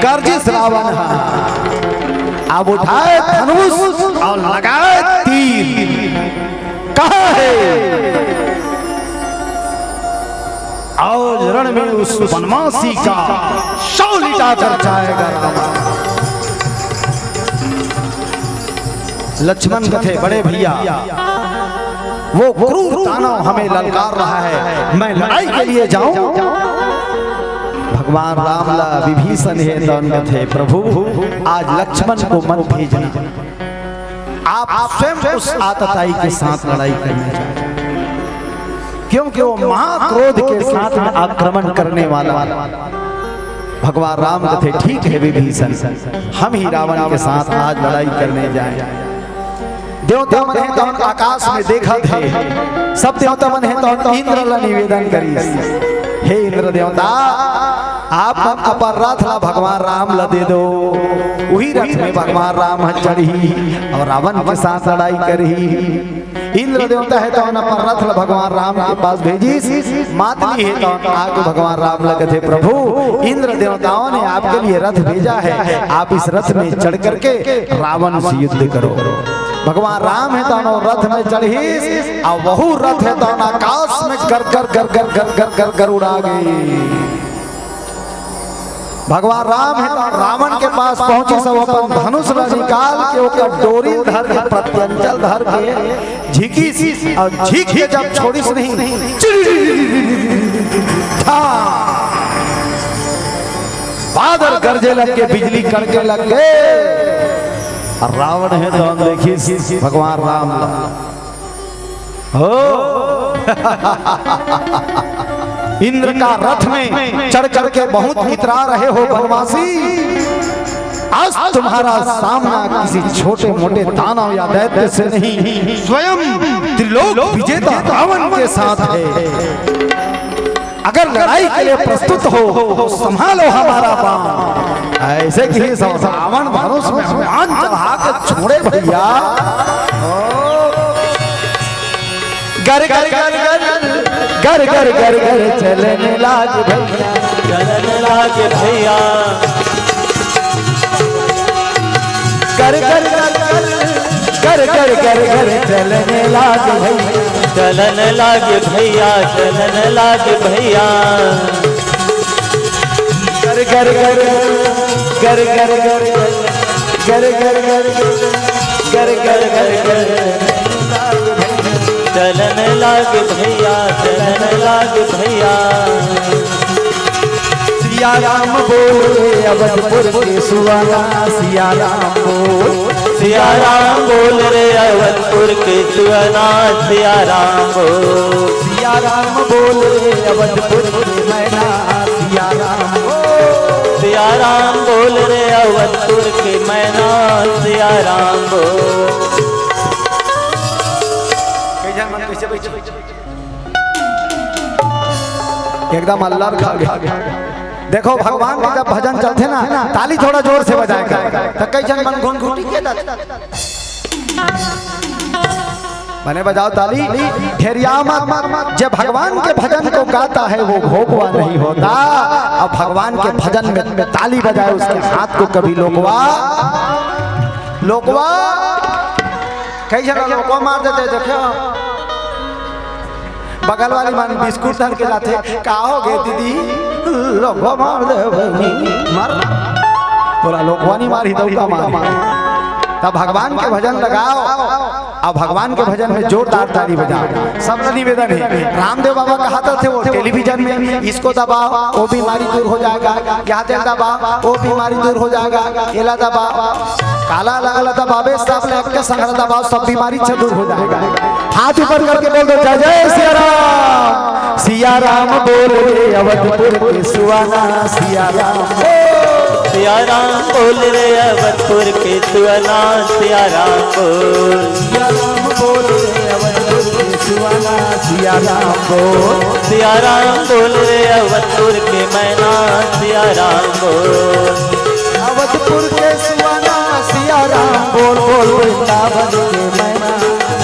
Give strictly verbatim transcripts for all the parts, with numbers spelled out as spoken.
गरजिस रावण ह, अब उठाए धनुष अउ लगाए तीर। कहा हे, आज रण में उस वनवासी का शव लिटा कर जाएगा रावण। लक्ष्मण कथे, बड़े भैया, वो क्रूर दानव हमें ललकार रहा है, मैं लड़ाई के लिए जाऊं? भगवान राम ला विभीषण हे तौन कथे, प्रभु, आज लक्ष्मण को मत भेजना, आप स्वयं उस आतताई के साथ लड़ाई करने जाओ, क्योंकि वो महाक्रोध के साथ में आक्रमण करने वाला। भगवान राम कथे, ठीक है विभीषण, हम ही रावण के साथ आज लड़ाई करने जाएं। देवता मन हे तौन आकाश में देखत हे, सब देवता मन हे तौन इंद्र ला निवेदन करिस, हे इंद्र देवता, आप मन अपन रथ ला भगवान राम ला दे दो, उही रथ में भगवान राम ह चढ़ही अउ रावण के साथ लड़ाई करही। इंद्र देवता हे तौन अपन रथ ला भगवान राम के पास भेजिस। मातली हे तौन आके भगवान राम ला कथे, प्रभु, इंद्र देवताओं ने आपके लिए रथ भेजा है, आप इस रथ में चढ़ करके रावण से युद्ध करो। भगवान राम हे तौन रथ में चढ़िस, अउ वहू रथ हे तौन आकाश में गर गर गर गर गर गर गर गर उड़ा गई। भगवान राम हे तौन रावण के पास पहुंचिस, सब अपन धनुष ला निकाल के ओकर डोरी धर के, प्रत्यंचल धर के झिकिस, अउ झिक के जब छोड़िस नहीं, चिड़ी, बादल गरजे लग गे, बिजली कड़के लग गे। अउ रावण हे तौन देखिस भगवान राम ला। हो इंद्र का रथ में चढ़ करके बहुत इतरा रहे हो वनवासी, आज तुम्हारा सामना किसी छोटे मोटे दानव या दैत्य से नहीं, स्वयं त्रिलोक विजेता रावण के साथ है। अगर लड़ाई के लिए प्रस्तुत हो तो संभालो हमारा बाण। ऐसे कि सब रावण धनुष में बाण चढ़ा के छोड़े भैया। गर गर गर गर गर गर गर गर चलन लाग भैया। चलन लाग भैया। गर गर गर गर गर गर गर गर चलन लाग भैया। चलन लाग भैया, चलन लाग भैया। गर गर गर गर गर गर गर गर गर गर गर गर गर गर चलन लाग भैया, चलन लाग भैया। सिया राम बोल रे अवधपुर के सुहाना, सिया राम बोल। सिया राम बोल रे अवधपुर के सुहाना, सिया राम बोल। सिया राम बोल रे अवधपुर के मैना, सिया राम बोल। सिया राम बोल रे अवधपुर के मैना, सिया राम बोल। कई झन मन कइसे बइठे? एकदम अल्लर खा गे। देखो, भगवान के जब भजन चलथे ना, ताली थोड़ा जोर से बजाए कर, त कई झन मन घुनघुटी के जाथे। बने बजाओ ताली, ढेरिया मत। जब भगवान के भजन को गाता है, वो भोकवा नहीं होता। अब भगवान के भजन में ताली बजाए, उसके हाथ को कभी लोकवा, लोकवा, कई झन लोकवा मार देथे, देखो। बगल वाली मन बिस्कुट धर के जाथे, "का हो गे दीदी?" लोगो मार दे बनी, मार। तोला लोगवा नहीं मारही, तो का मारही? तब भगवान के भजन लगाओ, अब भगवान के भजन में जोरदार ताली बजाओ। सबला निवेदन हे, रामदेव बाबा कहात रथे वो टेलीविजन में, "इसको दबाओ, वो बीमारी दूर हो जाएगा, यहाँ तेल दबाओ, वो बीमारी दूर हो जाएगा, एला दबाओ।" काला अलग अलग दबावे, सब ले एक के संग दबाओ, सब बीमारी से दूर हो जाएगा। हाथ ऊपर करके बोल दो, "जय जय सिया राम।" सिया राम बोल रे अवधपुर के सुहाना, सिया राम बोल। सिया राम बोल रे अवधपुर के सुहाना, सिया राम बोल। सिया राम बोल रे अवधपुर के सुहाना, सिया राम बोल। सिया राम बोल रे अवधपुर के मैना, सिया राम बोल। अवधपुर के सुहाना सिया राम बोल, बोल वृंदावन के मैना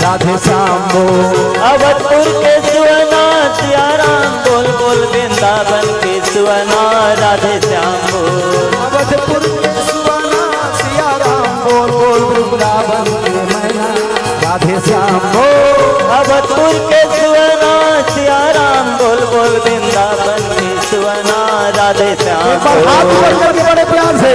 राधे श्याम बोल। अवधपुर के सुहाना सिया राम बोल, बोल वृंदावन के सुहाना राधे श्याम बोल। अवधपुर बोल, अवधपुर के सुअना, सिया राम बोल बोल, वृंदावन के सुअना, राधे श्याम एक बार हाथ बोल। ऊपर करके बड़े प्यार से।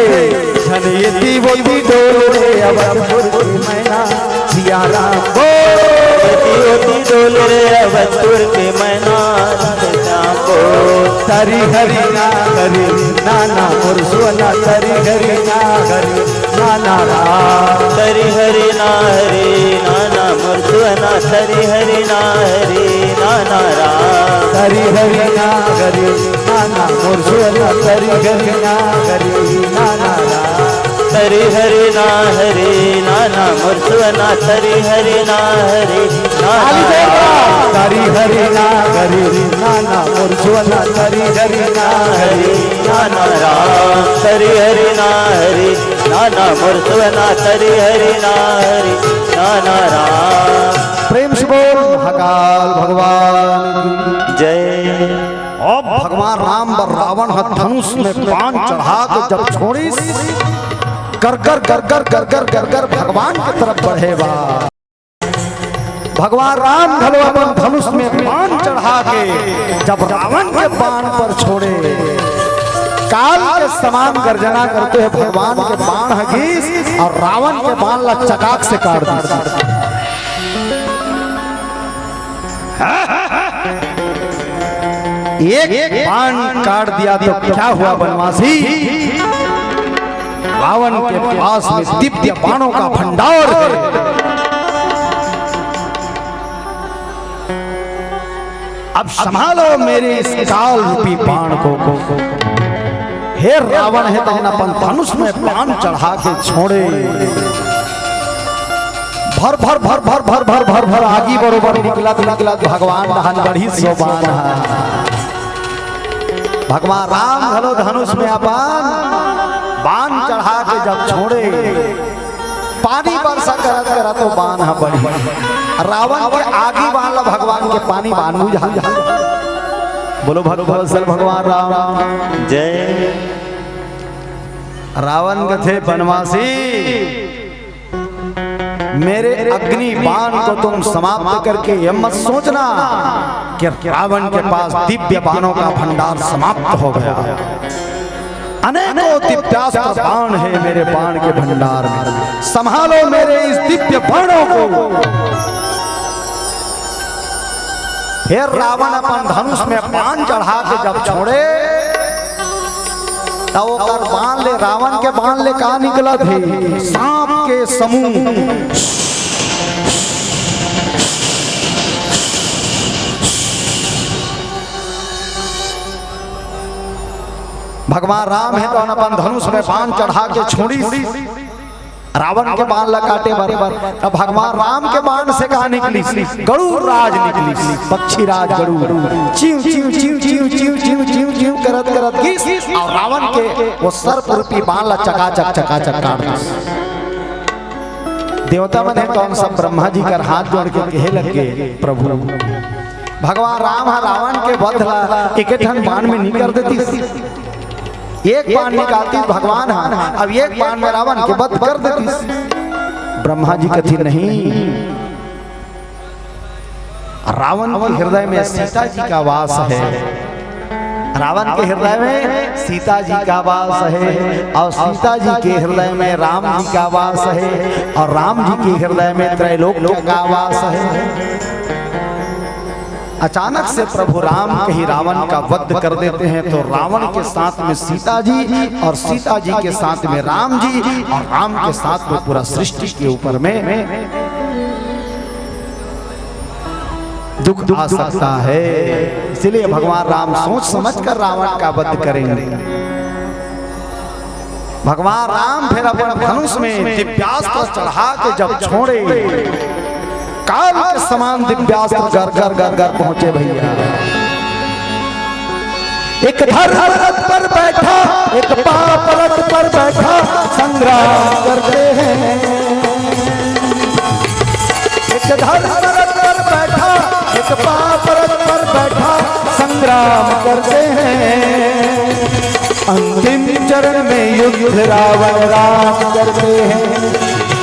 झन एती ओती डोल रे अवधपुर के मैना, सिया राम बोल। एती ओती डोल रे अवधपुर के मैना, राधे श्याम बोल। तरी हरि ना हरि नाना मोर सुअना, तरी हरि ना हरि नाना राम। तरी हरि ना हरि नाना मोर सुअना, तरी हरि ना हरि नाना राम। तरी हरि ना हरि नाना मोर सुअना, तरी हरि ना हरि नाना राम। तरी हरि ना हरि नाना मोर सुअना, तरी हरि ना हरि नाना ताली जोरदार। राम। तरी हरि ना हरि नाना मोर सुअना, तरी हरि ना हरि नाना राम। तरी हरि ना हरि नाना मोर सुअना, तरी हरि ना हरि नाना राम। प्रेम से बोल महाकाल भगवान की जय। अब भगवान राम बर रावण ह धनुष में बाण चढ़ा के जब छोड़िस, गरगर गरगर गरगर गरगर भगवान के तरफ बढ़े बा। भगवान राम घलो अपन धनुष में बाण चढ़ा के जब रावण के बाण पर छोड़े, काल के समान गर्जना करते हुए भगवान के बाण ह गिस और रावण के बाण ला चकाक से काट दिस। एक बाण काट दिया तो क्या हुआ बनवासी? रावण के पास में दिव्य बाणों का भंडार है। अब संभालो मेरे इस काल रूपी बाण को। हे रावण, हे तहन अपन धनुष में बाण चढ़ा के छोड़े। भर भर भर भर भर भर भर भर आगी बरोबर निकलत निकलत भगवान डहन बढ़िस ओ बाण ह। भगवान राम घलो धनुष में अपन बाण चढ़ा के जब छोड़े, पानी बरसा करत करत ओ बाण ह बढ़िस। रावण के आगी बाण ला भगवान के पानी बाण बुझा। बोलो भक्तवत्सल भगवान राम जय। रावण कथे बनवासी, मेरे अग्नि बाण को तुम समाप्त करके यह मत सोचना कि रावण के पास दिव्य बाणों का भंडार समाप्त हो गया। अनेकों दिव्यास्त्र बाण है मेरे बाण के भंडार में, संभालो मेरे इस दिव्य बाणों को। फिर रावण अपन धनुष में बाण चढ़ा के जब छोड़े, त ओकर बाण ले, रावण के बाण ले का निकलत हे? सांप के समूह। भगवान राम हे तो अपन धनुष में बाण चढ़ा के छोड़िस रावण के बाण ला काटे बर। अब भगवान राम के बाण से कहा निकलिस? गरुड़ राज निकलिस, पक्षी राज गरुड़। चिव चिव चिव चिव चिव चिव चिव चिव करत करत गिस और रावण के वो सर्प रूपी बाण ला चकाचक चकाचक काट दिस। देवता मन हे तो हम सब ब्रह्मा जी कर हाथ जोड़ के कहे लग गे, प्रभु, भगवान राम ह रावण के वध ला एके ठन बाण में नहीं कर देतिस? एक बाण निकालतिस भगवान ह, अब एक बाण में रावण के वध कर देतिस। ब्रह्मा जी कथे नहीं, रावण के हृदय में सीता जी का वास है। रावण के हृदय में सीता जी का वास है और सीता जी के हृदय में राम जी का वास है और राम जी के हृदय में त्रैलोक्य का वास है। अचानक से प्रभु राम कहीं रावण का वध कर देते हैं, तो रावण के साथ में सीता जी और सीता जी के साथ में राम जी और राम के साथ में पूरा सृष्टि के ऊपर में दुख आ सकता है। इसीलिए भगवान राम सोच समझ कर रावण का वध करेंगे। भगवान राम फिर अपन धनुष में दिव्यास्त्र चढ़ा के जब छोड़े, काल के समान दिव्यास्त्र घर घर घर घर पहुंचे भैया। एक धर्म रथ पर बैठा, एक पाप रथ पर बैठा, संग्राम करते हैं। एक धर्म रथ पर बैठा, एक पाप रथ पर बैठा, संग्राम करते हैं। अंतिम चरण में युद्ध रावण राम करते हैं।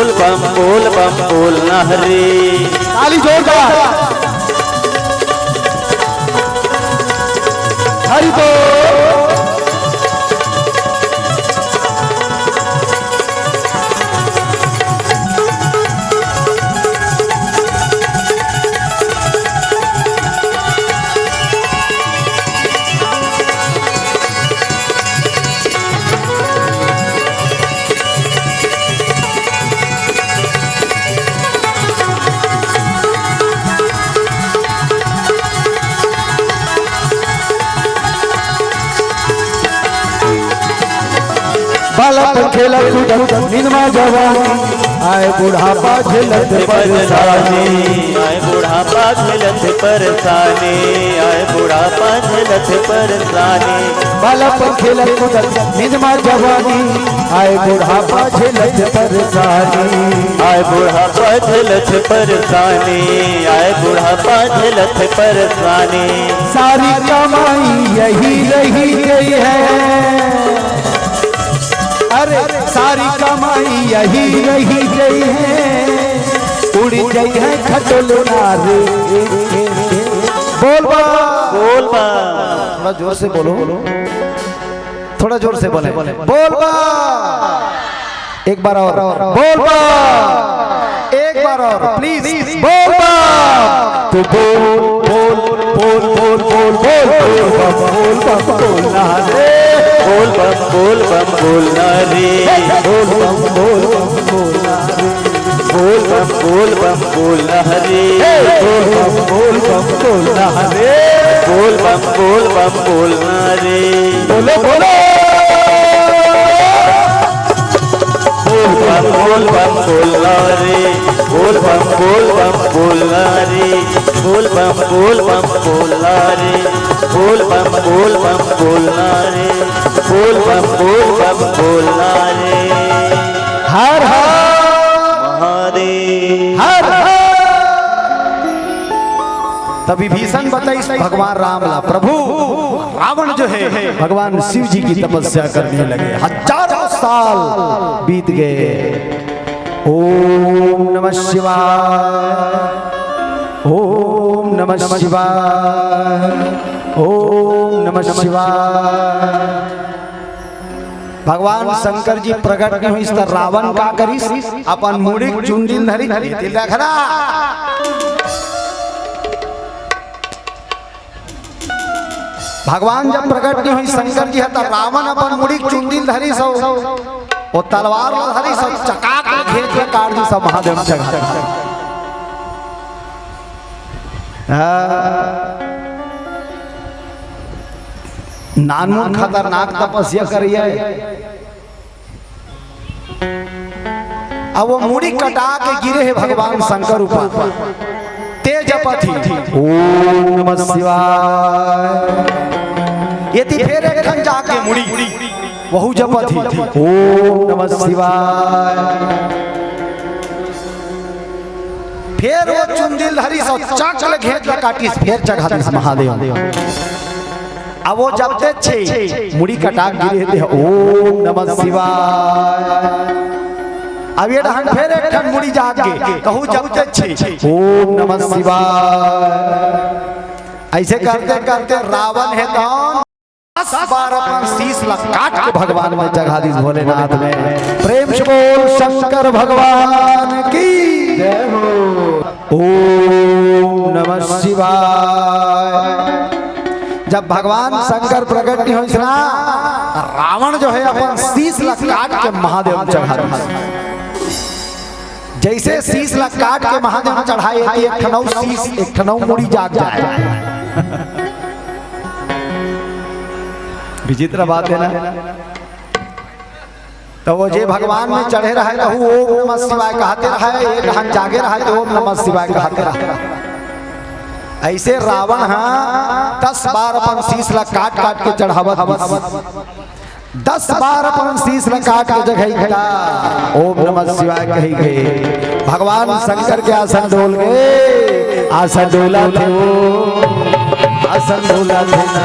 बोल बम बोल बम बोल ना रे। ताली जोरदार। हरि बोल। बालक खेलत कूदत नींद मा जवानी, आए बुढ़ापा झेलत परेशानी। आए बुढ़ापा झेलत परेशानी, आए बुढ़ापा झेलत परेशानी। बालक खेलत कूदत नींद मा जवानी, आए बुढ़ापा झेलत परेशानी। आए बुढ़ापा झेलत परेशानी, आए बुढ़ापा झेलत परेशानी। सारी कमाई यही रही गई है, अरे सारी कमाई यही रही गई है, उड़ गई है खटोलना रे। बोल बा। बोल बा। थोड़ा जोर से बोलो, थोड़ा जोर से बोले। बोल बा। एक बार और। बोल बा। एक बार और प्लीज। बोल बा। तो बोल बोल बोल बोल बोल बोल बोल बम बोल बम बोल ना रे। बोल बम बोल बम बोल ना रे। बोल बम बोल बम बोल ना रे। बोल बम बोल बम बोल ना रे। बोल बम बोल बम बोल ना रे। बोल बम बोल बम बोल ना रे। बोलो बोलो। बोल बम बोल बम बोल ना रे। बोल बम बोल बम बोल ना रे। बोल बम बोल बम बोल ना रे। बोल बम बोल बम बोल ना रे। बोल बम बोल बम बोल ना रे। हर हर महादेव। हर हर। तब विभीषण बताइस भगवान राम ला, प्रभु, रावण जो है भगवान शिव जी की तपस्या करने लगे, हजारों साल बीत गए। ओम नमः शिवाय, ओम नमः शिवाय, ओम नमः शिवाय। भगवान शंकर जी प्रकट नहीं होइस त रावण का करिस, अपन मुड़ी चुंदी धरिस, तिल रखना। भगवान जब प्रकट नहीं होइस शंकर जी ह, त रावण अपन मुड़ी चुंदी धरिस, ओ तलवार ला धरिस, चकाक ले घेंच के काट दिस, महादेव चढ़ा। हाँ। नानमुन खतरनाक तपस्या करिए। अब वो मुड़ी कटा के गिरे हे भगवान शंकर ऊपर। ते जपत ही, ओम नमः शिवाय। यदि फेर एक ठन जाके मुड़ी, वहू जपत ही, ओम नमः शिवाय। फेर वो चुंदिल धरिस, चक ले घेंच के काटिस, फेर चघा दिस महादेव। अब वो जब ते छे मुड़ी कटा गिरे हे, ओम नमः शिवाय। अब ये डहन फेर एक ठन मुड़ी जाग गे, कहू जब ते छे, ओम नमः शिवाय। ऐसे करते करते रावण हे तौन दस बार अपन शीश ला काट के भगवान में चघा दिस भोलेनाथ में। प्रेम से बोल शंकर भगवान की जय हो। ओम नमः शिवाय। जब भगवान शंकर प्रकट नहीं होइस ना, रावण जो है अपन शीश ला काट के महादेव में चढ़ा दिस। जैसे शीश ला काट के महादेव में चढ़ाए, एक ठनौ शीश, एक ठनौ मुड़ी जाग जाए। विचित्र बात है ना। तो वो जे भगवान में चढ़े रहे, तो ओम नमः शिवाय कहते रहे, एक हाथ जागे रहे, तो ओम नमः शिवाय कहते रहे। ऐसे रावण हा दस बार अपन शीश ला काट काट के चढ़ावत गिस। दस बार अपन शीश ला काट के जगह इकता, ओम नमः शिवाय कही गए। भगवान शंकर के आसन डोल गए, आसन डोला थे वो, आसन डोला थे ना।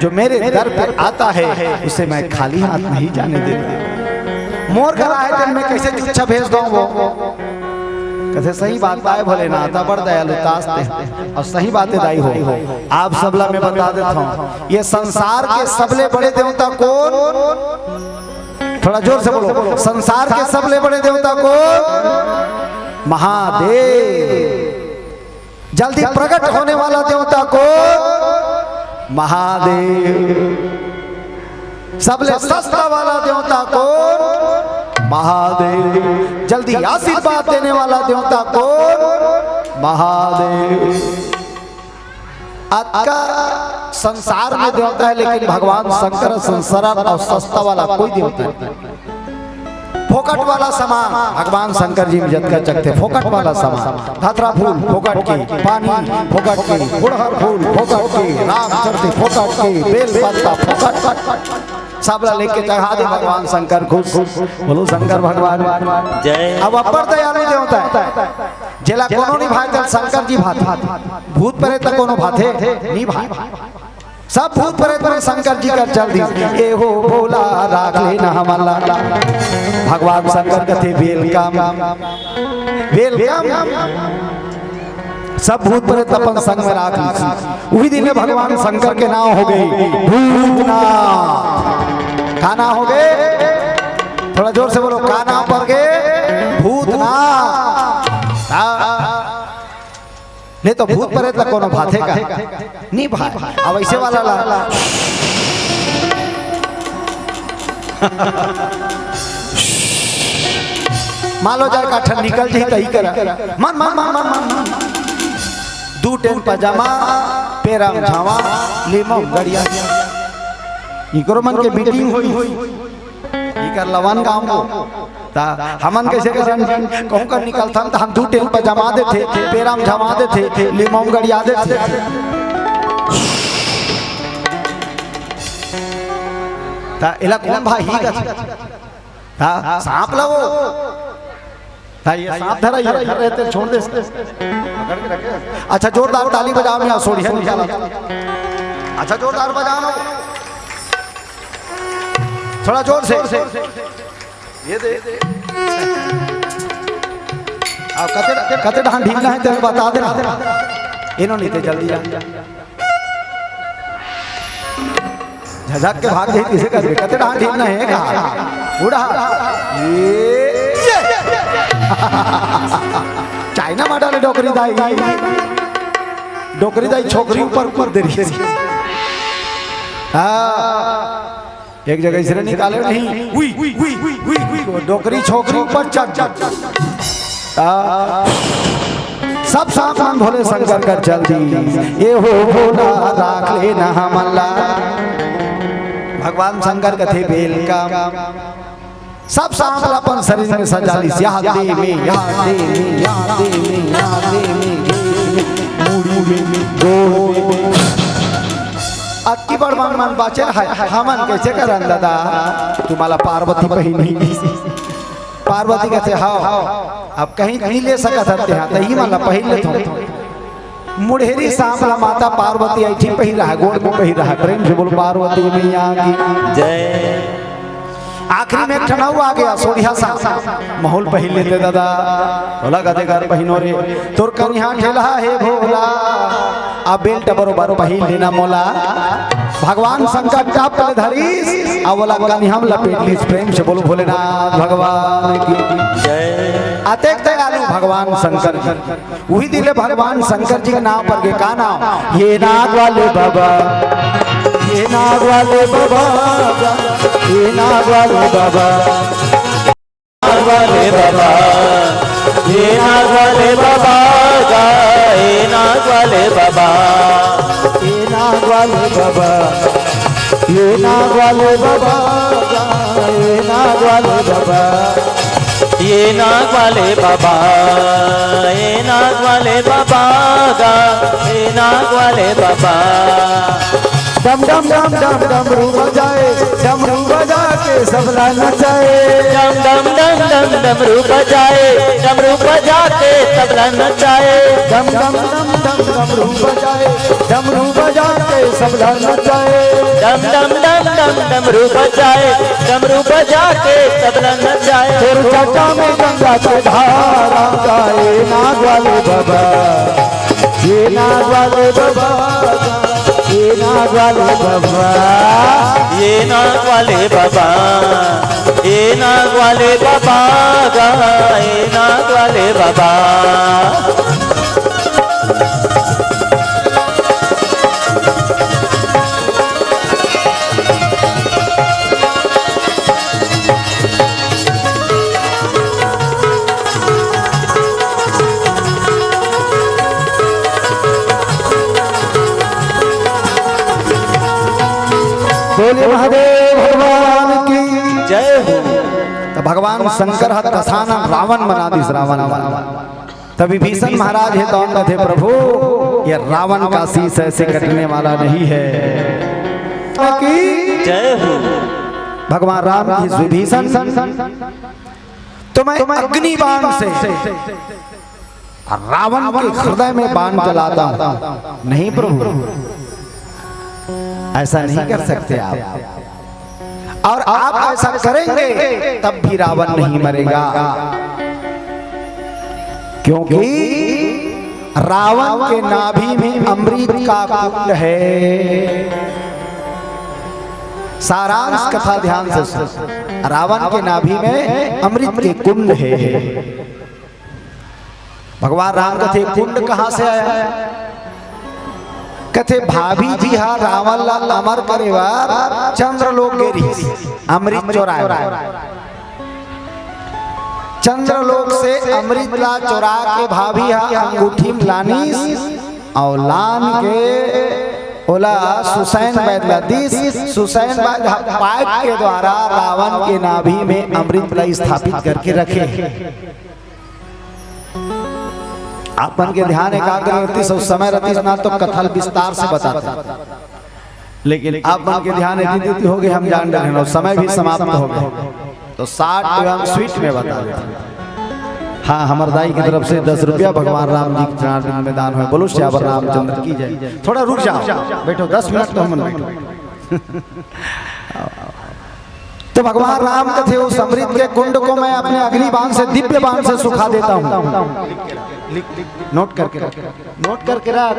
जो मेरे दर पे आता है, उसे मैं खाली हाथ नहीं जाने देता। मोर करा हे तेन मैं कइसे जुच्छा भेज दंव वो? कथे, "सही बात आय भोलेनाथ, अबड़ दयालु तास ते।" अउ सही बात हे दाई हो, आप सबला मैं बता देथंव, ये संसार के सबले बड़े देवता कोन? थोड़ा जोर से बोलो, संसार के सबले बड़े देवता कोन? महादेव। जल्दी प्रकट होने वाला देवता कोन? महादेव। सबले सस्ता वाला देवता कोन? महादेव। जल्दी आशीर्वाद देने वाला देवता कोन? महादेव। अतका संसार में देवता हे, लेकिन भगवान शंकर संसार अउ सस्ता वाला कोई देवता नहीं। फोकट वाला सामान भगवान शंकर जी में जतका चघथे, फोकट वाला सामान, धतरा फूल फोकट के, पानी फोकट के, गुड़हर फूल फोकट के, राम चढ़ते फोकट के, बेल पत्ता फोकट, सबला लेके चघा दे भगवान शंकर खुश। बोलो शंकर भगवान। जय। अब अब्बड़ दयालु देवता हे, जेला कोनो नइ भाय, तेला शंकर जी भाथे। भूत प्रेत ला कोनो भाथे? नइ भाय। सब भूत प्रेत मन शंकर जी कर चल दिस। ए हो भोला, राख ले ना हमन ला। भगवान शंकर कथे, "Welcome, welcome।" सब भूत प्रेत अपन संग में राख लिस। उही दिन ले भगवान शंकर के नाव हो गे भूतनाथ। का नाव हो गे? थोड़ा जोर से बोलो, का नाव पर गे? भूतनाथ। हाँ। नहीं तो भूत प्रेत ला कोनो भाथे का? नइ भाय। अब अइसे वाला ला। मान लो जाय का ठन निकल जाही त ई करा। मन, मन, मन, मन, मन, मन। दू टेन पजामा, पेरा म झामा, लीमा म गड़िया। इकरो मन के meeting होई। इकर लवन गाँव को। त हमन कइसे करन? कहूँ कर निकलथन त हम दू टेन पजामा देथे, पेरा म झामा देथे, लीमा म गड़िया देथे। त एला कोन भाई ही कथे? त सांप ला वो। त ये सांप धरा, ये धर रहे थे, छोड़ दे इसको। अच्छा, जोरदार ताली बजाओ, मैं सोड़िया नहीं चला। अच्छा, जोरदार बजाओ ना। थोड़ा जोर से। ये दे। अब कते, कते डहान ढीलना हे, तेरे बता देना। इन्हों नहीं थे, जल्दी जा। झझक के भाग जाही, कइसे करबे? कते डहान ढीलना हे का? उड़ा। ये, ये। चाइना माडल हे डोकरी दाई। डोकरी दाई छोकरी ऊपर कूद दे रही। हाँ। एक जगह इसने निकाले नहीं। उई, उई, उई, उई, उई। डोकरी छोकरी ऊपर चढ़, चढ़, चढ़। आ, सब सामान भोले शंकर कर चल दी। ए हो भोला, राख ले ना हमन ला। भगवान शंकर कथे welcome। सब सांप ला अपन शरीर में सजा लिस, यहाँ दे में, यहाँ दे में, यहाँ दे में, यहाँ दे में, मुड़ी में, गोड़ में। अतकी बड़ मन, मन बाचे है, हमन कइसे करन दादा? तुम्हारा पार्वती पहिनी। पार्वती कथे, "हव, अब कहीं नइ ले सकत हन तेहा, त इही मन ला पहिर लेथव।" मुड़ेरी सांप ला माता पार्वती अइठी पहिरा हे, गोड़ में पहिरा हे। प्रेम से बोल पार्वती मैया की जय। आखिरी में एक ठन अउ आ गे, सोड़िया सांप। महूं ल पहिर लेते दादा। भोला कथे, "कर पहिनों रे, तोर कनिहा ठेलहा हे भोला। अब बेल्ट बरोबर पहिर लेना मोला।" भगवान शंकर टप ले धरिस, अब ओला कनिहा म लपेट लिस। प्रेम से बोलो भोलेनाथ भगवान की जय। अतेक दयालु भगवान शंकर जी। उही दिन ले भगवान शंकर जी के नाव पर गे, का नाव? ये नाग वाले बाबा, ये नाग वाले बाबा, ये नाग वाले बाबा, नाग वाले बाबा, ये नाग वाले बाबा, ये नाग वाले बाबा, ये नाग वाले बाबा, ये नाग वाले बाबा, ये नाग वाले बाबा। ये नाग वाले बाबा, ये नाग वाले बाबा गा, ये नाग वाले बाबा। डम डम डम डम डमरू बजाए, डमरू बजा के सबला नचाए। डम डम डम डम डमरू बजाए, डमरू बजा के सबला नचाए। डम डम डम डम डमरू बजाए, डमरू बजा के सबला नचाए। डम डम डम डम डमरू बजाए, डमरू बजा के सबला नचाए। तोर जटा में गंगा के धारा गाए नाग वाले बाबा, ये नाग वाले बाबा, ये नाग वाले बाबा। ये नाग वाले बाबा, ये नाग वाले बाबा गा, ये नाग वाले बाबा। बोलिए महादेव भगवान की जय हो। त भगवान शंकर ह दशानन रावण बना दिस, रावण। त विभीषण महाराज हे तौन कथे, प्रभु, ये रावण का शीश ऐसे कटने वाला नहीं है। की जय हो। भगवान राम की विभीषण, तो मैं अग्नि बाण से रावण के हृदय में बाण चलाता हूं। नहीं प्रभु, ऐसा नहीं कर सकते आप। और आप ऐसा करेंगे तब भी रावण नहीं मरेगा, क्योंकि रावण के नाभि में अमृत का कुंड है। सारांश कथा ध्यान से सुन। रावण के नाभि में अमृत के कुंड है। भगवान राम कथे, कुंड कहां से आया? कथे, भाभी जी हा रावण ला अमर करे बर चंद्रलोक गे रहिस, अमृत चोराए बर। चंद्रलोक से अमृत ला चोरा के भाभी हा अंगूठी में लानिस, अउ लान के ओला सुसैन बैद ला दिस। सुसैन बैद हा पाइप के द्वारा रावण के नाभि में अमृत ला स्थापित करके रखे। आप मन के ध्यान एकाग्र रहतिस, उस समय रहतिस ना तो कथा ल विस्तार से बताते, लेकिन आप मन के ध्यान एती तेती हो गे, हम जान डरे हन, समय भी समाप्त हो गे, तो short एवं sweet में बता देते। हाँ, हमर दाई की तरफ से दस रुपया भगवान राम जी के चरणारविंद में दान होय। बोलो सियावर रामचंद्र की जय। थोड़ा रुक जाओ, बैठो, दस मिनट तो हमन बैठो। तो भगवान राम कथे, उस अमृत के कुंड को मैं अपने अग्नि बाण से, दिव्य बाण से सुखा देता हूँ। नोट करके रख, नोट करके रख।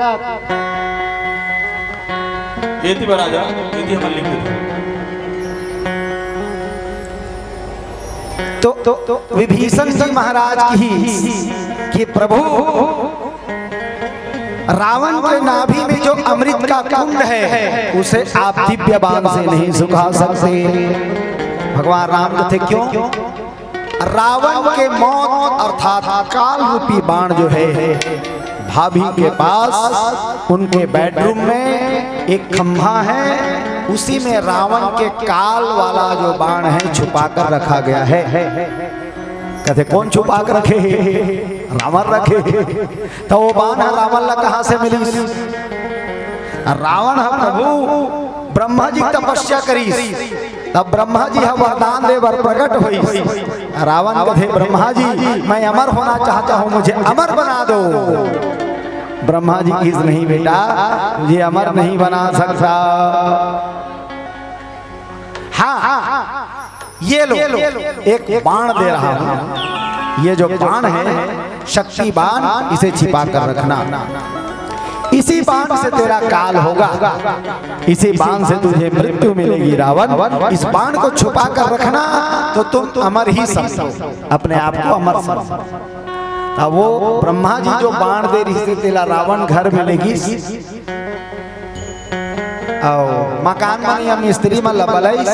एती बर राजा, एती हमन लिख देथन। तो, तो, तो विभीषण जी महाराज की कि प्रभु, रावण के नाभि में जो अमृत का कुंड है, उसे आप दिव्य बाण से नहीं सुखा सकते। भगवान राम कथे, क्यों? रावण के मौत अर्थात काल रूपी बाण जो है, भाभी के पास उनके बेडरूम में एक खंभा है, उसी में रावण के काल वाला जो बाण है, छुपा कर रखा गया है। कथे, कौन छुपा कर रखे हे? रावण रखे हे। त वो बाण ह रावण ला कहाँ से मिलिस? रावण ह प्रभु ब्रह्मा जी तपस्या करिस, तब ब्रह्मा जी ह वरदान दे बर प्रकट होइस। रावण कथे, ब्रह्मा जी, मैं अमर होना चाहता हूँ, मुझे अमर बना दो। ब्रह्मा जी किहिस, नहीं बेटा, तुझे अमर नहीं बना सकता। हाँ, ये लो, एक बाण दे रहा हूं। ये जो बाण है, शक्ति बाण, इसे छिपा कर रखना। इसी बाण से तेरा काल होगा, इसी बाण से तुझे मृत्यु मिलेगी रावण। इस बाण को छुपा कर रखना, तो तुम अमर ही समझो, अपने आप को अमर समझो। तब वो ब्रह्मा जी जो बाण दे रहिस तेला रावण घर में लेगिस, अउ मकान मन या मिस्त्री मन ला बलाइस,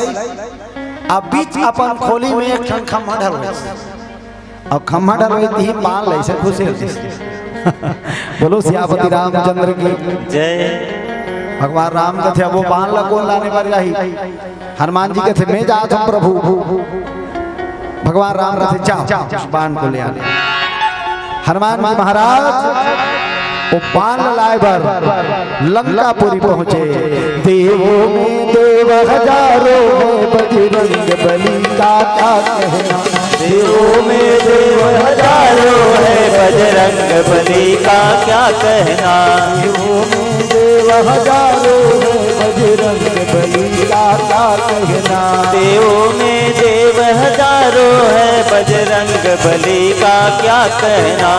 अब बीच अपन खोली में एक ठन खम्हा ढलवाइस। अउ खम्हा ढलवाइस तिही बाण ला अइसे खुशी होतिस। बोलो सियापति रामचंद्र की जय। भगवान राम कथे, अब वो बाण ला कोन लाने बर जाही? हनुमान जी कथे, मैं जात हूँ प्रभु। भगवान राम कथे, जाओ, उस बाण को ले आने। हनुमान जी महाराज वो बाण लाए बर लंकापुरी पहुंचे। देवों में देव हजारों है, बजरंग बली का क्या कहना। देवों में देव हजारों है, बजरंग बली का क्या कहना। देवों में देव हजारों है, बजरंग बली का क्या कहना। देवों में देव हजारों है, बजरंग बली का क्या कहना।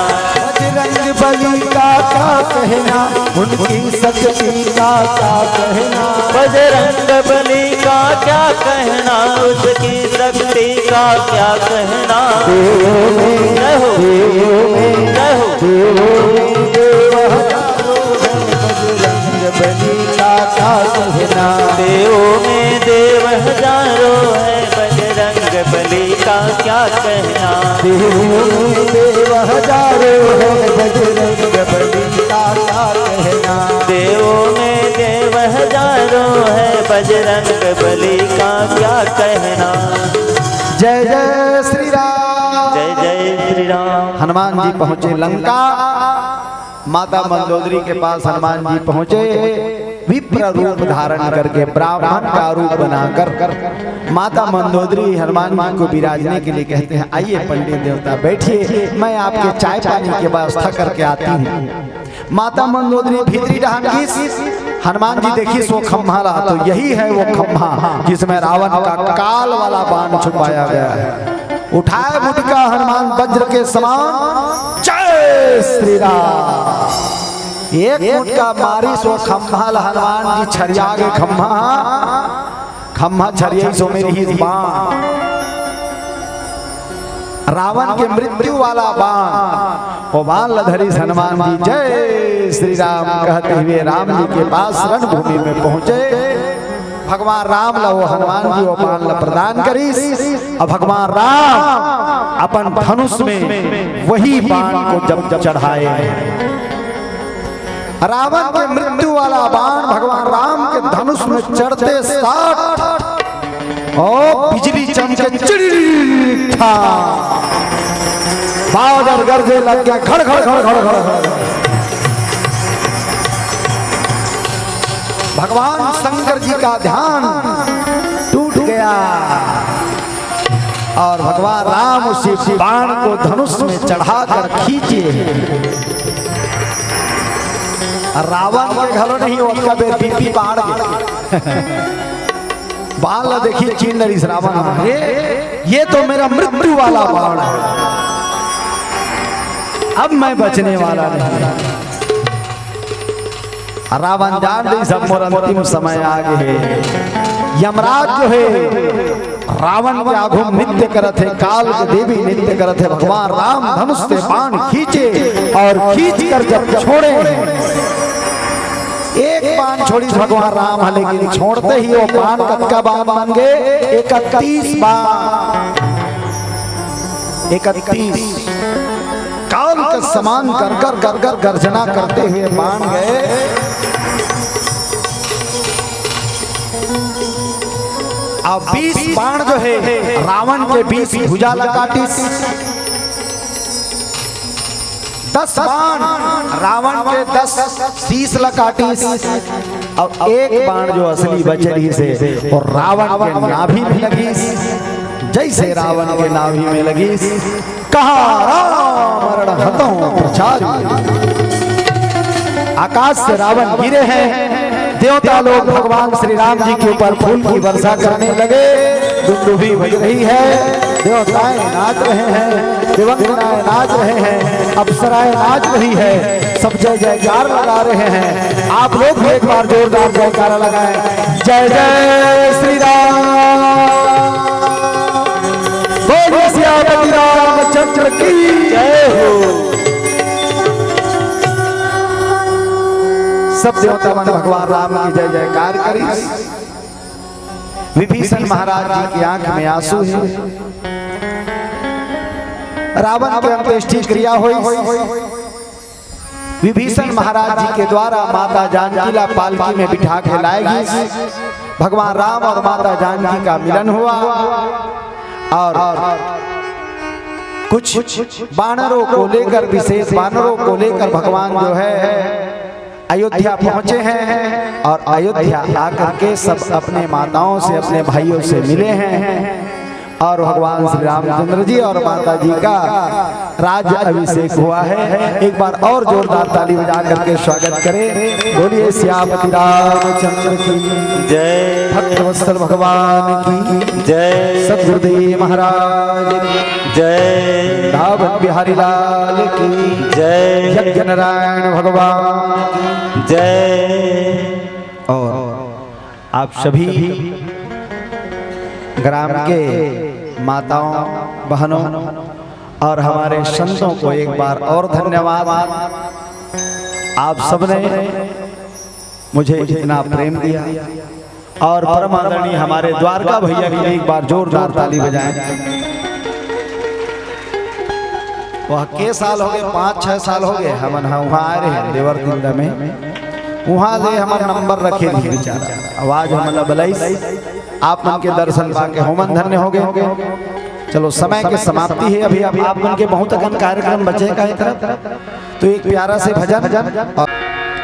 बजरंग बली का क्या कहना, उनकी शक्ति का क्या कहना। बजरंग बली का क्या कहना, उसकी शक्ति का क्या कहना। देवों में, जय हो। देवों में, जय हो। देवों में देव हजारों है, बजरंग बली का क्या कहना। देवों में देव हजारों है, बजरंग बली का क्या कहना। देवों में देव हजारों है, बजरंग बली का क्या कहना। देवों में देव हजारों है, बजरंग बली का क्या कहना। जय जय श्री राम। जय जय श्री राम। हनुमान जी पहुंचे लंका। माता मंदोदरी के पास हनुमान जी पहुंचे, विप्र रूप धारण करके, ब्राह्मण का रूप बनाकर माता मंदोदरी हनुमान जी को विराजने के लिए कहते हैं, "आइए पंडित देवता, बैठिए, मैं आपके चाय पानी की व्यवस्था करके आती हूँ।" माता मंदोदरी भीतरी डहान गिस, हनुमान जी देखिस वो खम्हा ला, तो यही है वो खम्हा जिसमें रावण का काल वाला बाण छुपाया गया है। उठाए मुटका हनुमान वज्र के समान, जय श्री राम। एक मुटका मारिस वो खम्हा ला, हनुमान जी छरिया गे खम्हा, खम्हा छरिया सो मेरी ही बाण, रावण के मृत्यु वाला बाण, वो बाण ला धरिस हनुमान जी, जय श्री राम कहते हुए राम जी के पास रणभूमि में पहुंचे। भगवान राम ला वो हनुमान जी वो बाण ला प्रदान करिस, और भगवान राम अपन धनुष में वही बाण को जब चढ़ाए, रावण के मृत्यु वाला बाण भगवान राम के धनुष में चढ़ते साथ, ओ, बिजली चमके, चिड़ी ठा, बादल गरजे लग गया, खड़ खड़ खड़ खड़ खड़। भगवान शंकर जी का ध्यान टूट गया और भगवान राम उसी बाण को धनुष में चढ़ाकर खींचे। रावण के घलो नहीं, ओतका बेर बीपी बाढ़ गया। बाण ला देखी, चीन डरिस रावण, "अरे, ये तो मेरा मृत्यु वाला बाण है, अब मैं बचने वाला नहीं।" रावण जान रही, सब मोर अंतिम समय आ गए है। यमराज जो है, रावण के आगू नृत्य करत हे, काल के देवी नृत्य करत हे। भगवान राम धनुष से बाण खींचे और खींच कर जब छोड़े, एक बाण छोड़ी भगवान राम ह, लेकिन छोड़ते ही वो बाण कतका बाण बन गे? इकतीस बाण, इकतीस। काल के समान कर कर कर कर गर्जना करते हुए बाण गए। अब बीस बाण जो है, रावण के बीस भुजा ला काटिस, दस बाण रावण के दस शीश ला काटिस, और एक बाण जो असली बचे रहिस हे, वो रावण के नाभि में लगिस। जैसे रावण के नाभि में लगिस, कहा राम मरण हतौ प्रचारी। आकाश से रावण गिरे हैं, देवता लोग भगवान श्री राम जी के ऊपर फूल की वर्षा करने लगे, दुंदुभी बज रही है, देवताएं नाच रहे हैं, देवांगनाएं नाच रहे हैं, अप्सराएं नाच रही है, सब जय जयकार लगा रहे हैं। आप लोग भी एक बार जोरदार जयकारा लगाएं। जय जय श्री राम, बोलिए सियापति रामचंद्र की जय हो। सब देवता मन भगवान राम की जय जयकार करी। विभीषण महाराज जी की आंख में आंसू है। रावण की अंत्येष्टि क्रिया हुई। विभीषण महाराज जी के द्वारा माता जानकी ला पालकी में बिठा के लाए गई। भगवान राम और माता जानकी का मिलन हुआ और कुछ बानरों को लेकर, विशेष बानरों को लेकर भगवान जो है अयोध्या पहुंचे हैं और अयोध्या आकर के सब अपने माताओं से, अपने भाइयों से मिले हैं और भगवान श्री रामचंद्र जी और माता जी का राज अभिषेक हुआ है। एक बार और जोरदार ताली बजा करके स्वागत करें। बोलिए सियापति रामचंद्र की जय। भक्तवत्सल भगवान की जय। सतगुरुदेव महाराज की जय। वृंदावन बिहारी लाल की जय। यज्ञ नारायण भगवान की जय। और आप सभी ग्राम के माताओं, बहनों और हमारे संतों को एक बार और धन्यवाद। आप सबने मुझे इतना प्रेम दिया और परम आदरणीय हमारे द्वारका भैया के लिए एक बार जोरदार ताली बजाएं। वह के साल हो गए, पाँच छह साल हो गए, हमन ह उहाँ आए रहे देवर दिल्ला में, उहाँ ले हमर नंबर रखे रही बेचारा, आवाज हमला बलाइस। आप मन के दर्शन पाके होमन धन्य हो गए। चलो, समय के समाप्ति है, अभी आप, आप मन के बहुत अकन कार्यक्रम बचे का एक तरफ, तो एक प्यारा से भजन और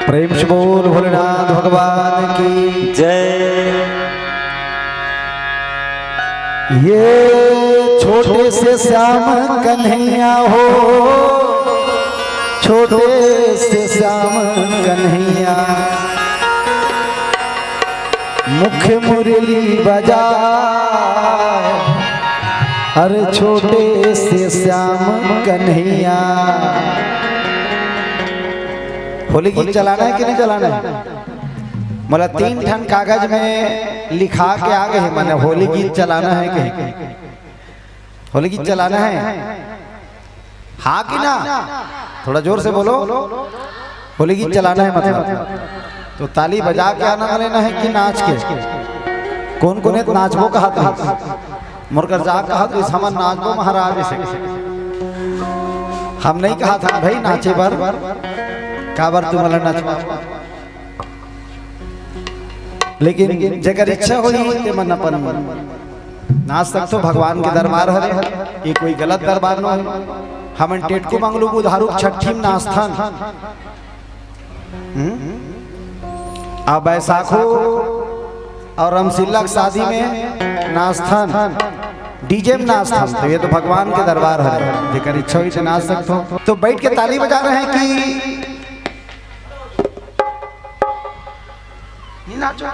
प्रेम से बोल भोलेनाथ भगवान की जय। ये छोटे से श्याम कन्हैया हो, छोटे से श्याम कन्हैया, मुख मुरली बजा, अरे छोटे से श्याम कन्हैया। होली गीत चलाना है कि नहीं चलाना है? मोला तीन ठन कागज में लिखा के आ गए, माने होली गीत चलाना है कि, होली गीत चलाना है, हाँ कि ना? थोड़ा जोर से बोलो। होली गीत चलाना है मतलब, तो ताली बजा के आनंद लेना है कि नाच के? कौन कौन है नाचबो कहा था? मोर कर जा कहा तो हमन नाचबो महाराज से। हम नहीं कहा था भाई नाचे बर, काबर तुमला नाचबो। लेकिन जेकर इच्छा होही ते मन अपन नाच सकथो। भगवान के दरबार हरे, ये कोई गलत दरबार नो है। हमन टेटकू मंगलू बुधारू छट्ठी में नाचथन। हम्म? आ बैसाखो और रामसिल्ला के शादी में नाचथन, डीजे में नाचथन, तो ये तो भगवान के दरबार हरे, जेकर इच्छा होही ते नाच सकथो। तो बैठ के ताली बजा रहे हैं कि नहीं नाचो।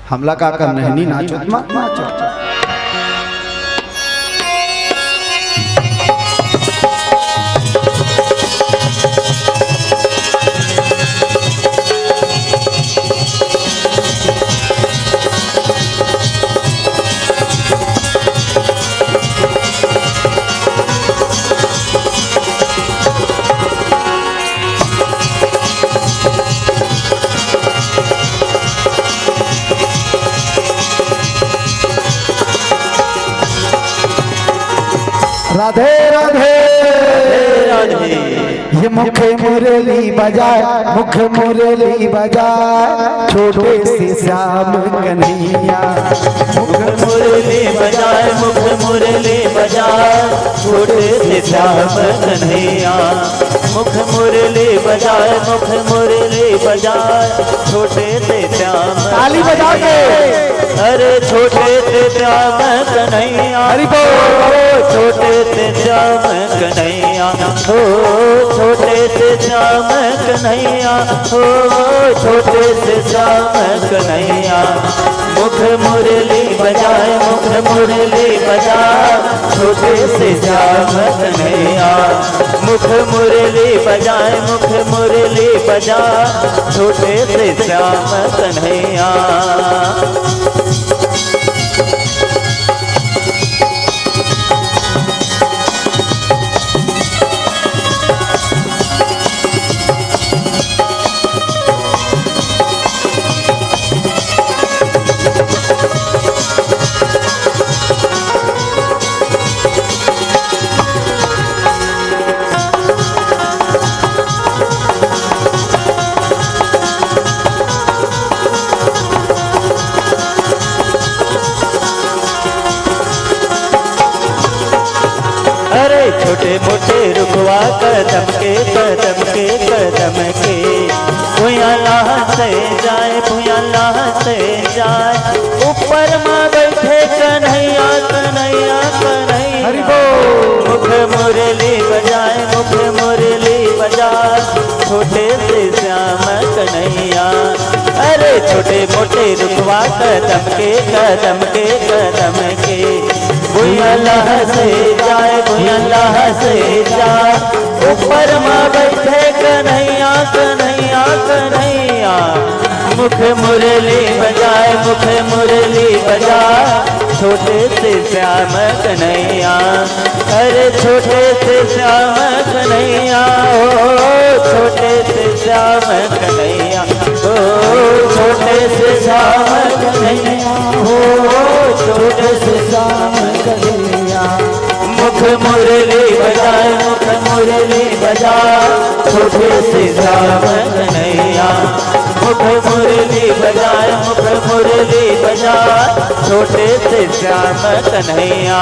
हमला का करना है, नहीं नाचो, मत नाचो। राधे राधे। राधे राधे। ये मुख मुरली बजाए, मुख मुरली बजाए, छोटे से श्याम कन्हैया। मुख मुरली बजाए, मुख मुरली बजाए, छोटे से श्याम कन्हैया। मुख मुरली बजाए, मुख मुरली बजाए, छोटे से श्याम। ताली बजा के। अरे छोटे से श्याम कन्हैया। हरि बोल। ओ छोटे से श्याम कन्हैया। ओ छोटे से श्याम कन्हैया। ओ छोटे से श्याम कन्हैया। मुख मुरली बजाए, मुख मुरली बजाए, छोटे से श्याम कन्हैया। मुख मुरली बजाए, मुख मुरली बजाए, छोटे से श्याम कन्हैया। मोटे मोटे रुखवा कदम के, कदम के, कदम के। भुइयां लहसे जाए, भुइयां लहसे जाए। ऊपर मा बैठे कन्हैया, कन्हैया, कन्हैया। हरि बोल। मुख मुरली बजाए, मुख मुरली बजाए। छोटे से श्याम कन्हैया। अरे छोटे मोटे रुखवा कदम के, कदम के, कदम के। भुइयां लहसे जाए, भुइयां लहसे जाए। ऊपर मा बैठे कन्हैया, कन्हैया, कन्हैया। मुख मुरली बजाए, मुख मुरली बजाए। छोटे से श्याम कन्हैया। अरे छोटे से श्याम कन्हैया हो, छोटे से श्याम कन्हैया हो, छोटे से श्याम कन्हैया हो, छोटे से श्याम कन्हैया। मुख मुरली बजाए, मुख मुरली बजाए। छोटे से श्याम कन्हैया। मुख मुरली बजाए, मुख मुरली बजाए। छोटे से श्याम कन्हैया।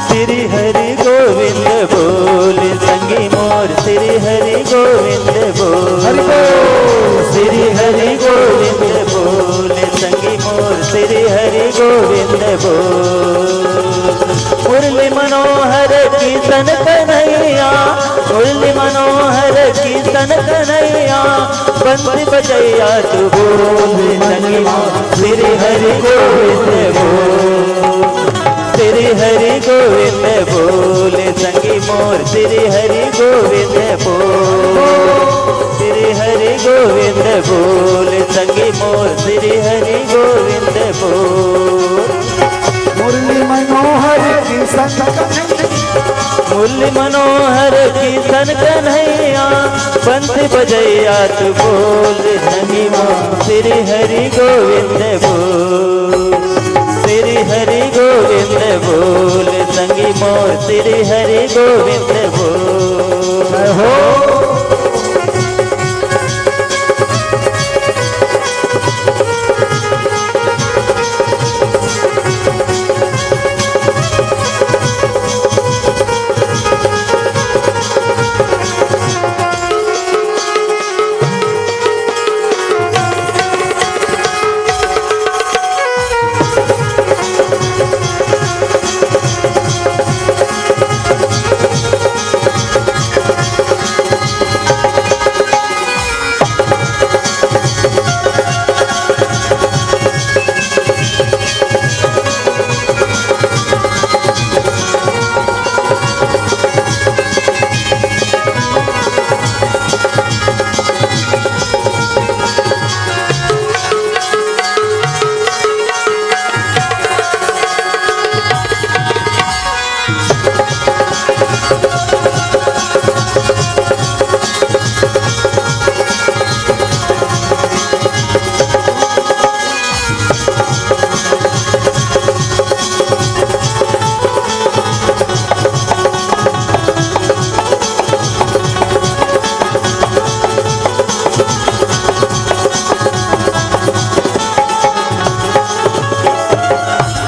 श्री हरि गोविंद बोल संगी मोर, श्री हरि गोविंद बोल। हरि बोल। श्री हरि गोविंद बोल संगी मोर, श्री हरि गोविंद बोल। मुरली मनोहर किशन कन्हैया, मुरली मनोहर किशन कन्हैया। बंसी बजैया तू बोल संगी मोर, श्री हरि गोविंद बोल। श्री हरि गोविंद बोल संगी मोर, श्री हरि गोविंद बोल। श्री हरि गोविंद बोल संगी मोर, श्री हरि गोविंद बोल। मुरली मनोहर किशन, मुरली मनोहर किशन कन्हैया। बंसी बजैया तू बोल संगी मोर, श्री हरि गोविंद बोल। श्री हरि गोविंद बोल संगी मोर, श्री हरि गोविंद बोल। जय हो।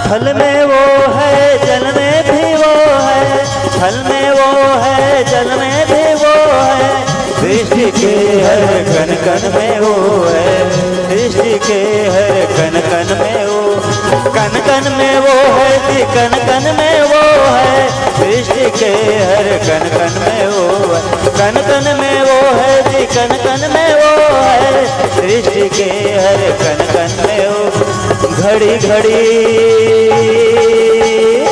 थल में वो है, जल में भी वो है, थल में वो है, जल में भी वो है, सृष्टि के हर कण कण में वो है, सृष्टि के हर कण कण में वो, कण कण में वो है जी, कण कण में वो है, सृष्टि के हर कण कण में वो है, कण कण में वो है जी, कण कण में वो है, सृष्टि के हर कण कण में वो। घड़ी घड़ी।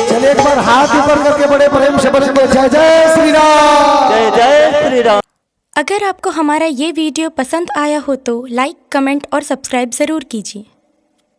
चलिए, एक बार हाथ ऊपर करके बड़े प्रेम से बोलेंगे, जय जय श्री राम। जय जय श्री राम। अगर आपको हमारा ये वीडियो पसंद आया हो तो लाइक, कमेंट और सब्सक्राइब ज़रूर कीजिए।